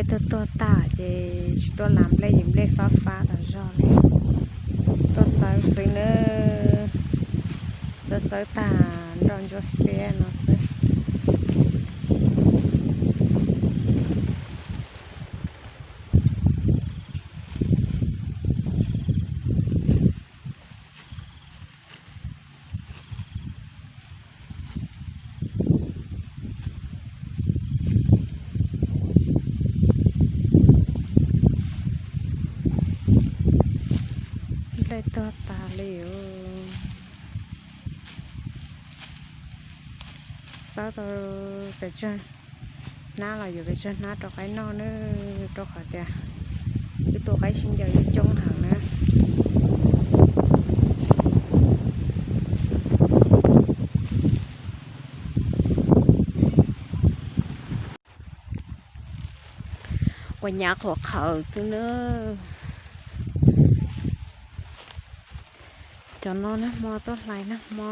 Tuaj tuaj tag ces tsis tuaj las nplej, ces nplej fab fab tas zog li. Tuaj xawb xwb nawb, xawb xawb tag nroj ntsuab xiab no xwb. Nplej tuag tas li os. Xawb tau pes tsawg hnab los yuav pes tsawg hnab rau qaib noj nawb, rau qhov tias wb tua qaib sib ncaws coob heev na. Ua nyav qhuav qhawv xwb nawb. Cov no nag hmo tuaj hlais nag hmo,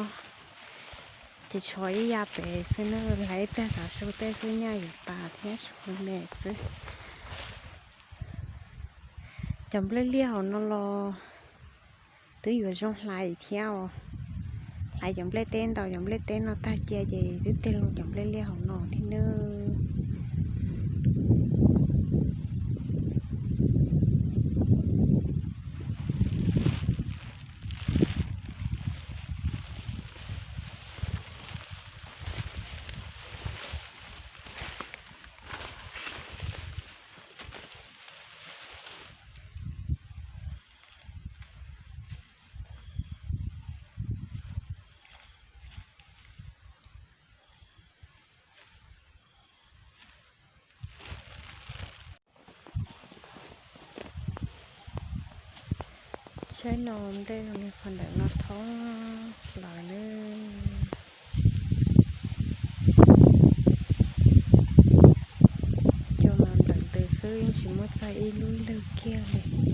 ces tshuav ib yav pem xwb nawb, hlais ib pliag tav su tej xwb nyaj yuav tas thiab, tshuav me xwb. Cov nplej liaj hauv no los twb yuav zoo hlais thiab os. Hlais cov nplej teb, ntaus cov nplej teb no tag cia ces twb tig loo cov nplej liaj hauv no thiab nawb. Tsheb no nplej zoo li qhov ntawm no thoob plaws nawb. Cua mas nplawm ntws xwb, yeej tsis muaj txog ib lub lwg kiag li.